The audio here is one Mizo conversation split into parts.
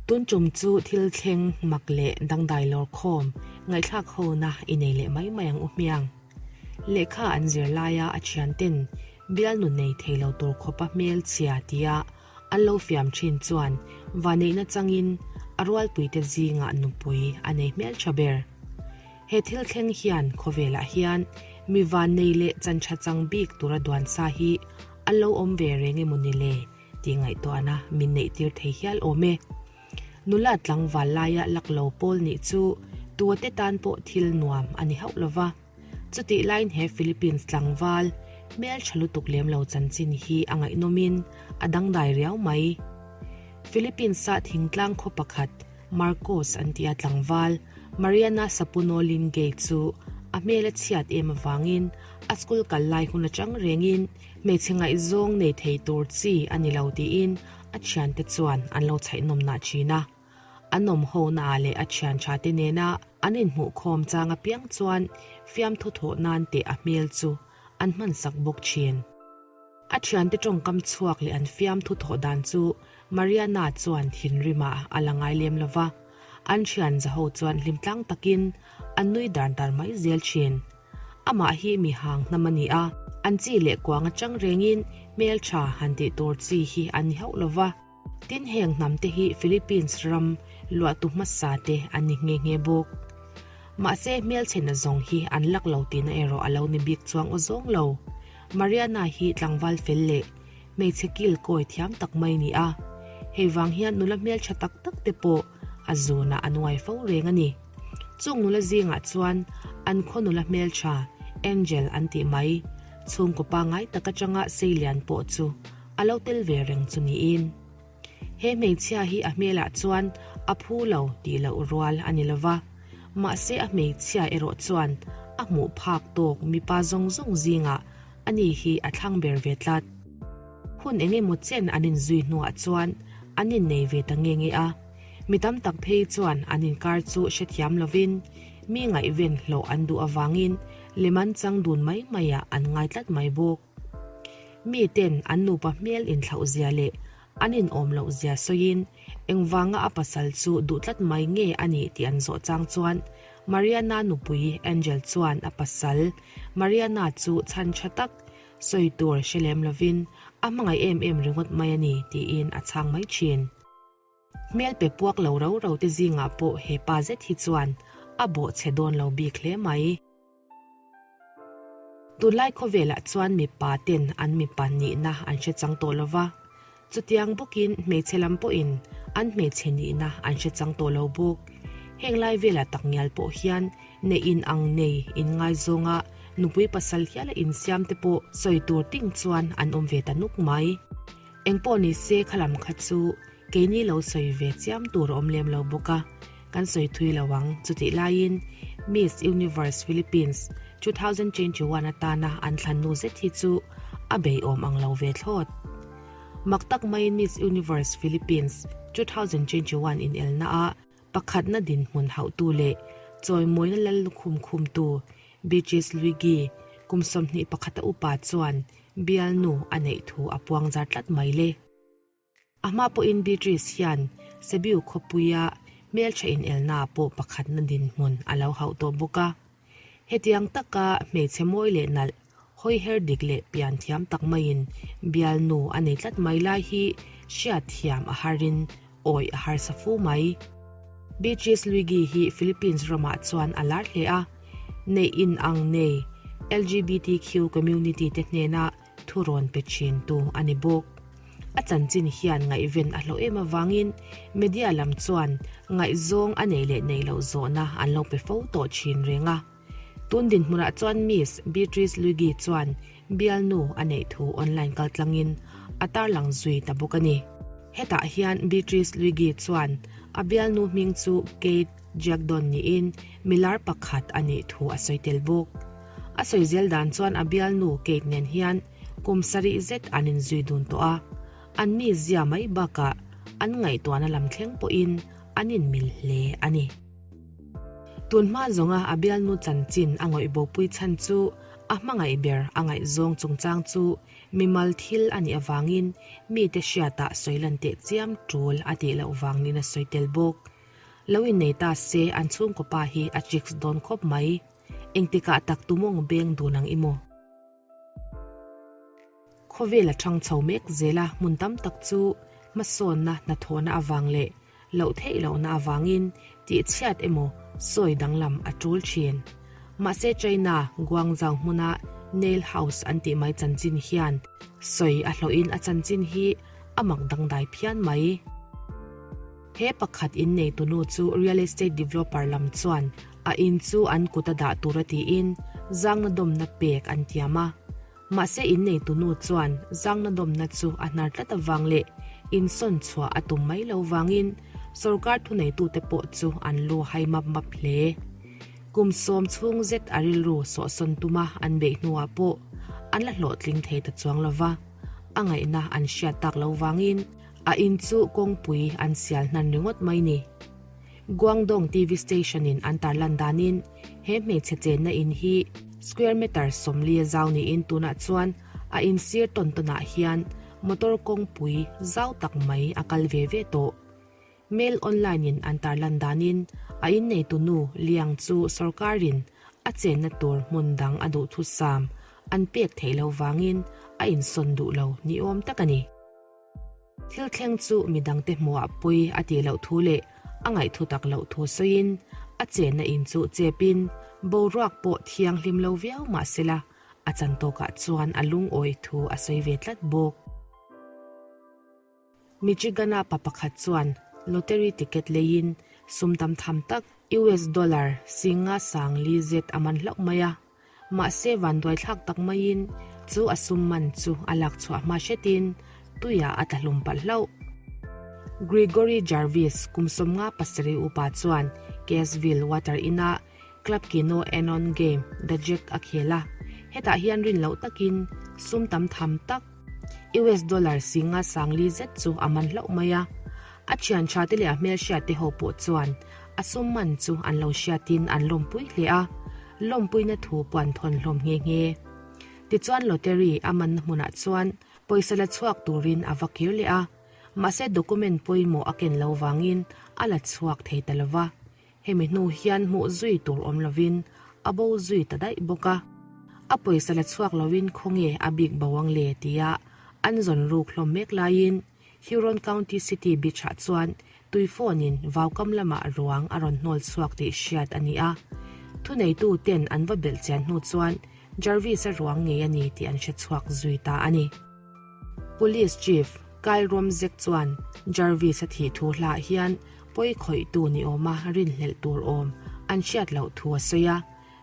Tun tum chu thil thleng mak leh dangdai lawr khawm ngaihthlak hona i nei leh mai mai ang u hmiang. Lehkha an zir laia a thianten bialnu nei thei lo tur khawpa hmel chhia tia an lo fiam thin chuan vaneihna changin a rualpuite zingah nupui a nei hmeltha ber. He thil thleng hian khawvelah hian mi vannei leh chanṭha chang bik tura duan sa hi an lo awm ve reng emaw ni le tih ngaihtuahna min neihtir thei hial awm e. Nula tlangval laia lak lo pawl nih chu tuate tan pawh thil nuam a ni hauh lo va. Chutih laiin he Philippines tlangval hmeltha lutuk lem lo chanchin hi a ngaihnawmin a dangdai riau mai. Philippines-a thingtlang khaw pakhat Marcos an tia tlangval Mariana Sapunolin Gay chu a hmel a chhiat em avangin a school kal lai hun atang rengin hmeichhe ngaihzawng nei thei tur chi a ni lo tiin a thiante chuan an lo chhaihnawmnah thin a. An awm hona ah leh a thian tha te nena an inhmuhkhawm chang apiang chuan fiamthu thawh nan teh a hmel chu an hmansak bawk thin. A thiante tawngkam chhuak leh an fiamthu thawh dan chu Mariana chuan thinrimah a la ngai lem lo va, an thian zaho chuan hlimtlang takin an nui dar dar mai zel thin. Amah hi mi hang hnam a ni a, an chi leh kuang atang rengin hmeltha han tih tur chi hi an ni hauh lo va. Tin heng hnam te hi Philippines ram luahtu hmasa te an ni nghe nghe bawk. Mahse hmelchhena zawng hi an lak lo tihna erawh a lo ni bik chuang aw zawng lo. Mariana hi tlangval fel leh hmeichhe kil kawi thiam tak mai ni a, hei vang hian nula hmeltha tak tak te pawh a zunah a nuai fo reng a ni. Chung nula zingah chuan an khaw nula hmeltha Angel an tih mai, chhungkaw pangngai tak atanga seilian pawh chu A lo tel ve reng chu niin. He hmeichhia hi a hmelah chuan a phu lo tih loh rual a ni lova, mahse a hmeichhia erawh chuan a hmuh phak tawk mipa zawng zawng zingah ani hi a thlang ber ve tlat. Hun eng emaw chen an inzui hnuah chuan an innei ve ta nge nge a, mi tam tak phei chuan an inkar chu hrethiam lovin mi ngaihven hlawh an duh avangin lem an chang dun mai maiah an ngai tlat mai bawk. Mi ten an nupa hmel inthlauh zia leh an inawm loh zia sawiin engvanga a pasal chu duh tlat mai nge a nih tih an zawh chang chuan Mariana nupui Angel chuan a pasal Mariana chu chhan tha tak sawi tur hre lem lovin a hmangaih em em ringawt mai a ni tiin a chhang mai thin. Hmel pe puak lo rau rau te zingah pawh he pa zet hi chuan a bawhchhe dawn lo bik hle mai. Tunlai khawvelah chuan mipa ten an mipa nihna an hre chang tawh lo va, chutiang bawkin hmeichhe lam pawhin an hmeichhe nihna an hre chang tawh lo bawk. Heng lai velah takngial pawh hian neih in ang nei inngaizawngah nupui pasal hiala insiam te pawh sawi tur ting chuan an awm ve ta nuk mai. Engpawh ni se khalam kha chu keini lo sawi ve chiam tur a awm lem lo bawk a, kan sawi thui lo ang. Chutih laiin Miss Universe Philippines 2021 atana an thlan nu zet hi chu a beiawm ang lo ve thlawt. Mak tak maiin Miss Universe Philippines 2021 inelna ah pakhatna dinhmun hauhtu leh chawimawina lal lukhum khumtu Beatrice Luigi kum 21 a upa chuan Bialnu a neih thu a puang zar tlat mai le. A hma pawhin Beatrice hian Cebu khawpuia hmeltha inelna pawh pakhatna dinhmun a lo hauh tawh bawk a. Hetiang taka hmeichhe mawi leh nalh, hawiher dik leh pian thiam tak maiin bialnu a nei tlat mai lai hi hriatthiam a harin awih a harsa fu mai. Beatrice Luigi hi Philippines ramah chuan a lar hle a, neih in ang nei LGBTQ community te hnena thurawn pe thin tu a ni bawk. A chanchin hian ngaihven a hlauh em avangin media lam chuan ngaihzawng a nei leh nei loh zawhna an lo pe fo tawh thin reng a. Tun dinhmunah chuan Miss Beatrice Luigi chuan bialnu a neih thu online kaltlangin a tarlang zui ta bawk a ni. Hetah hian Beatrice Luigi chuan a bialnu hming chu Kate Jackdon niin milar pakhat a nih thu a sawi tel bawk. A sawi zel dan chuan a bialnu Kate nen hian kum sarih zet an inzui dun tawh a, an mizia mai bakah an ngaihtuahna lam thleng pawhin an inmil hle a ni. Tun hma zawnga a bialnu chanchin a ngawih bopui chhan chu A hmangaih ber a ngaihzawng chungchang chu mimal thil a nih avangin mite hriatah sawi lan teh chiam tul a tih loh vang niin a sawi tel bawk. Lo innei ta se an chhungkaw pa hi a chicks dawn khawp mai. Engtikah tak tumawng beng dun ang i maw? Khawvel a thang chho mek zel a, hmun tam tak chu hmasawnna hnathawhna avang leh loh theih lohna avangin tihchhiat emaw sawi danglam a tul thin. Mahse China Guangzhou hmuna Nail House an tih mai chanchin hian sawi a hlawhin a chanchin hi a mak dangdai phian mai. He pakhat innei tunu chu real estate developer lam chuan a in chu an kut a dah tur a tiin zangna dawmna pek an tiam a. Mahse innei tunu chuan zangna dawmna chu a hnar tlat avang leh insawn chhuah a tum mai lo vangin sorkar thuneitute pawh chu an lu hai map map hle. Kum sawm chhung zet a rilru sawhsawn tuma an beih hnuah pawh an la hlawhtling thei ta chuang lova, a ngaihna an hriat tak lo vangin A in chu kawngpui an sial hnan ringawt mai ni. Guangdong TV station in an tarlan danin he hmeichhe chenna in hi square meter 40 a zau niin tunah chuan a in sir tawn tawnah hian motor kawngpui zau tak mai a kal ve ve tawh. Mail Online in an tarlan danin a in neitu nu Liang chu sorkarin a chenna tur hmun dang a duhthusam an pek theih lo vangin a insawn duh lo ni awm tak a ni. Thil thleng chu midangte hmuhah pui a tih loh thu leh a ngaihthu tak loh thu sawiin a chenna in chu chepin boruak pawh thianghlim lo viau mah sela a chan tawkah chuan a lungawi thu a sawi ve tlat bawk. Michigan-a pa pakhat chuan lottery ticket leiin sum tam tham tak US dollar singa sang li zet a man hlauh mai a. Mahse vanduaithlak tak maiin chu a sum man chu a lak chhuah hma hretin tuiah a tla hlum palh hlauh. Gregory Jarvis kum 57 upa chuan Caseville Water Inn-ah Club Kino Anon game The Jack a khel a, hetah hian rin loh takin sum tam tham tak US dollar singa sangli zet chu a man hlauh mai a. A thian tha te leh a hmelhriat te ho pawh chuan a sum man chu an lo hriatin an lawmpui hle a, lawmpuina thu pawh an thawn hlawm nghe nghe. Tichuan lottery a manna hmunah chuan pawisa la chhuak turin a va kir leh a, mahse document pawimawh a ken lo vangin a la chhuak thei ta lo va. Hemi hnu hian hmuh zui tur awm lovin a bo zui ta daih bawk a. A pawisa la chhuak lovin khawnge a bik bo ang le tia an zawn ruk hlawm mek laiin Huron County City Beach-ah chuan tuifawnin vaukam lamah ruang a rawn hnawl chhuak tih hriat a ni a. Thuneitu ten an va belh chian hnu chuan Jarvis-a ruang ngei a ni tih an hre chhuak zui ta a ni. Police Chief Kyle Romzek chuan Jarvis-a thih thu hlaah hian pawi khawihtu ni awma rinhlelh tur awm an hriat loh thu a sawi a.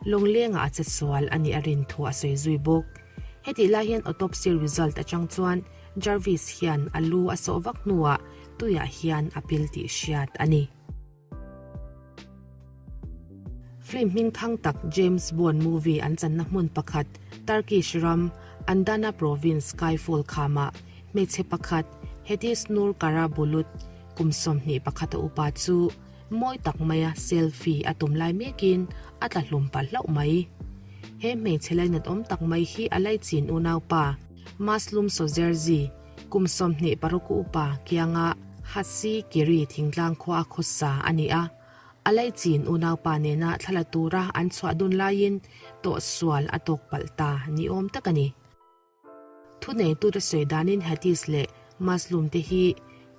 Lawnglengah a che sual a nih a rin thu a sawi zui bawk. Hetih lai hian autopsy result atang chuan Jarvis hian a lu a sawh vak hnuah tuiah hian a pil tih hriat a ni. Film hming thang tak James Bond movie an channa hmun pakhat Turkish ram Andana province Skyfall khamah hmeichhe pakhat Hediz Nur Karabulut kum 21 a upa chu Mawi tak maia selfie a tum lai mekin a tla hlum palh hlauh mai. He hmeichhe lainat awm tak mai hi a laichin unaupa Maslum Sozerzi, kum 26 upa kianga Hasi Kiri thingtlang khua a khawsa a ni a. A laichin unaupa nena thla la tura an chhuah dun laiin tawhsual a tawk palh ta ni awm tak a ni. Thuneitute sawi danin Hadis leh Mazlum te hi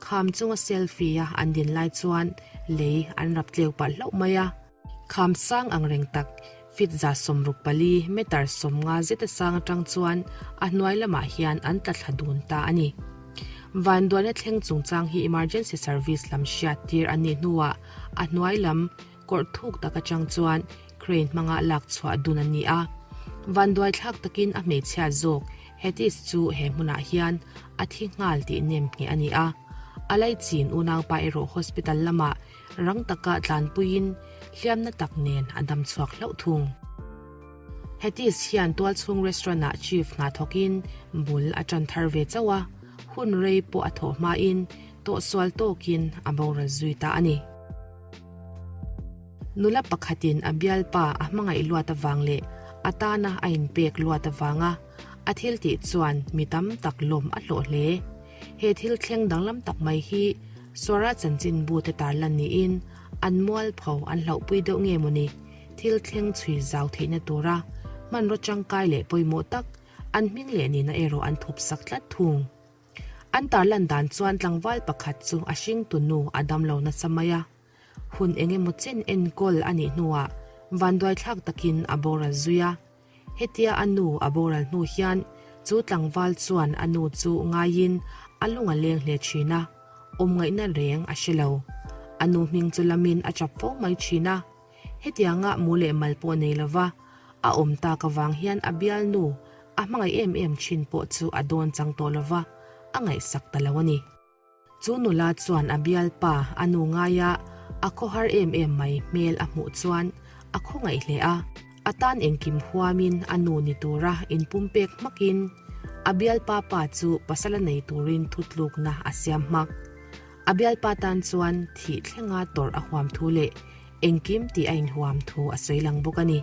kham chunga selfie a an din lai chuan lei an rap tleu palh hlauh mai a. Kham sang ang reng tak feet 64 meter 50 zeta sang atang chuan a hnuai lamah hian an tla thla dun ta a ni. Vanduaina thleng chungchang hi emergency service lam hriat tir an nih hnuah a hnuai lam Kawrh thuk tak atang chuan crane hmanga lak chhuah dun a ni a. Vanduai thlak takin a hmeichhia zawk Hetis chu he hmunah hian a thi nghal tih nem ngheh a ni a. A laichin unaupa erawh hospital lamah rang taka tlanpuiin hliamna tak nen a dam chhuak hlauh thung. Hetis hian tualchhung restaurant-ah chief hna thawkin bul a tan thar ve chauh a, hun rei pawh a thawh hmain tawhsual tawkin a boral zui ta a ni. Nula pakhatin a bialpa a hmangaih luat avang leh A tana a inpek luat avanga a thil tih chuan mi tam tak lawm a hlawh hle. He thil thleng danglam tak mai hi Swara chanchinbu te tarlan niin an mualpho an hlauhpui deuh nge mawni thil thleng chhui zau theihna tura hmanraw tangkai leh pawimawh tak an hming leh nihna erawh an thup sak tlat thung. An tarlan dan chuan tlangval pakhat chu a hringtu nu a damlo nasa mai a. Hun eng emaw chen enkawl a nih hnuah vanduaithlak takin a boral zui a. Hetia a nu a boral hnu hian chu tlangval chuan a nu chu ngaiin a lung a leng hle thin a, awm ngaihna reng a hre lo. A nu hming chu lamin a chap fo mai thin a. Hetianga mu leh mal pawh nei lova a awm tak avang hian a bialnu a hmangaih em em thin pawh chu a dawn chang tawh lova, a ngaihsak ta lo a ni. Chu nula chuan a bialpa a nu ngaia a khawhar em em mai hmel a hmuh chuan a khawngaih hle a. A tan engkim huamin a nu ni tura inpumpek hmakin a bialpa pa chu pasal a nei turin thutlukna a siam hmak. A bialpa tan chuan thih thlenga tawrh a huam thu leh engkim tih a inhuam thu a sawi lang bawk a ni.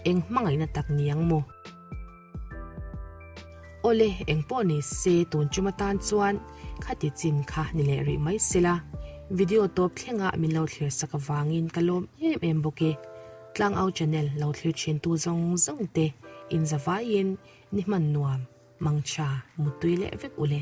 Eng hmangaihna tak ni ang maw? Awle, eng pawh ni se tun chum atan chuan khati chin kha ni leh rih mai sela, video tawp thlengah min lo thlir sak avangin ka lawm em em bawk e. Tlangau channel lo thlir thin tu zawng zawng te in zavaiin ni hman nuam, mangtha, muttui leh vek ule.